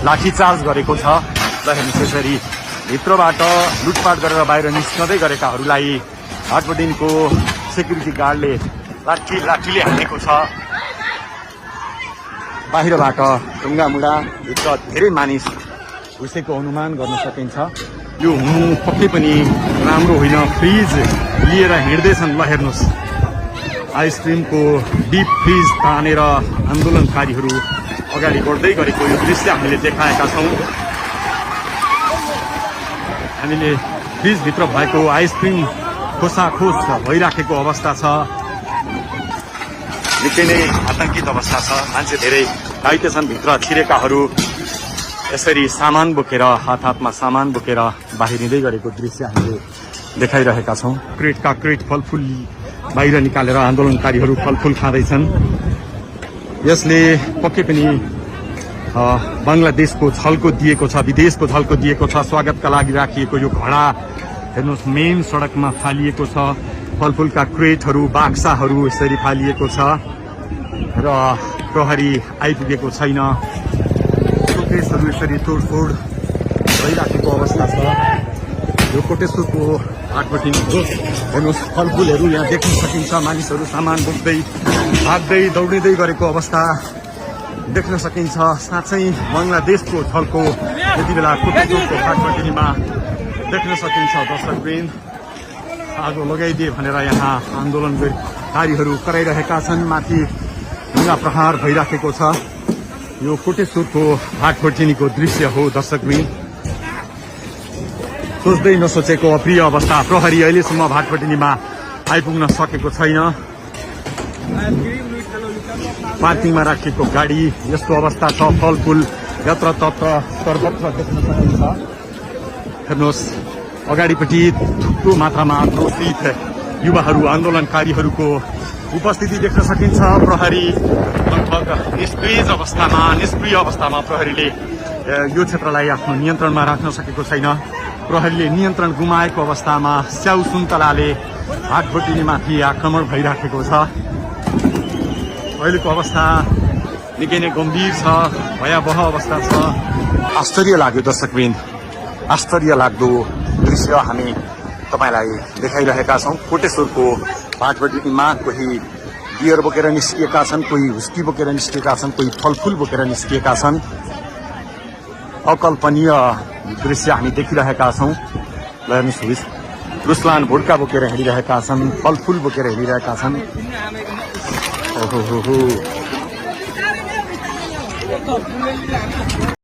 लाठीचार्ज गरेको छ। ल हेर्नुहोस् यसरी भित्रबाट लुटपाट गरेर बाहिर निस्कँदै गरेकाहरूलाई हाटबटिनको सेक्युरिटी गार्डले लाठीले हानेको छ। बाहिरबाट ढुङ्गामुढा भित्र धेरै मानिस घुसेको अनुमान गर्न सकिन्छ। यो हुनु पक्कै पनि राम्रो होइन। फ्रिज लिएर हिँड्दैछन्। ल हेर्नुहोस् आइसक्रिमको डिप फ्रिज तानेर आन्दोलनकारीहरू अगाडि बढ्दै गरेको यो दृश्य हामीले देखाएका छौँ। हामीले फ्रिजभित्र भएको आइसक्रिम खोसाखोस भइराखेको अवस्था छ। निकै नै आतंकित अवस्था छ। मान्छे धेरै घाइते छन्। भित्र छिरेकाहरू यसरी सामान बोकेर हातमा सामान बोकेर बाहिरिँदै गरेको दृश्य हामीले देखाइरहेका छौँ। क्रेटका क्रेट फलफुल बाहिर निकालेर आन्दोलनकारीहरू फलफुल खाँदैछन्। यसले पक्कै पनि बङ्गलादेशको झल्को दिएको छ, विदेशको झल्को दिएको छ। स्वागतका लागि राखिएको यो घडा हेर्नुहोस् मेन सडकमा फालिएको छ। फलफुलका क्रेटहरू बाक्साहरू यसरी फालिएको छ र प्रहरी आइपुगेको छैन। शोकेसहरू यसरी तोडफोड भइराखेको अवस्था छ। यो कोटेश्वरको हाटबटी हेर्नुहोस् फलफुलहरू यहाँ देख्न सकिन्छ। मानिसहरू सामान बोक्दै भाग्दै दौडिँदै गरेको अवस्था देख्न सकिन्छ। साँच्चै बङ्गलादेशको झल्को यति बेला कोटेश्वरको हाटबटीमा देख्न सकिन्छ। दर्शकवृन्द आगो लगाइदिए भनेर यहाँ आन्दोलनकारीहरू कराइरहेका छन्। माथि ढुङ्गा प्रहार भइराखेको छ। यो कोटेश्वरको हाटबटिनीको दृश्य हो। दर्शकवृन्द सोच्दै नसोचेको अप्रिय अवस्था। प्रहरी अहिलेसम्म हाटबटिनीमा आइपुग्न सकेको छैन। पार्किङमा राखिएको गाडी यस्तो अवस्था छ। फलफुल यत्रतत्र सर्वत्र देख्न सकिन्छ। हेर्नुहोस् अगाडिपट्टि थुप्रो मात्रामा आक्रोशित युवाहरू आन्दोलनकारीहरूको उपस्थिति देख्न सकिन्छ। प्रहरी लगभग निष्क्रिय अवस्थामा प्रहरीले यो क्षेत्रलाई आफ्नो नियन्त्रणमा राख्न सकेको छैन। प्रहरीले नियन्त्रण गुमाएको अवस्थामा स्याउ सुन्तलाले हाटबटिनीमाथि आक्रमण भइराखेको छ। अहिलेको अवस्था निकै नै गम्भीर छ, भयावह अवस्था छ। आश्चर्य लाग्यो दर्शकवृन्द, आश्चर्य लाग्दो दृश्य हामी तपाईलाई देखाइरहेका छौँ। कोटेश्वरको हाटबटिनीमा कोही बियर बोकेर निस्किएका छन्, कोही हुस्की बोकेर निस्किएका छन्, कोही फलफुल बोकेर निस्किएका छन्। अकल्पनीय दृश्य हामी देखिरहेका छौँ। ल हेर्नुहोस् रुसलान भुड्का बोकेर हिँडिरहेका छन्, फलफुल बोकेर हिँडिरहेका छन्। ओहो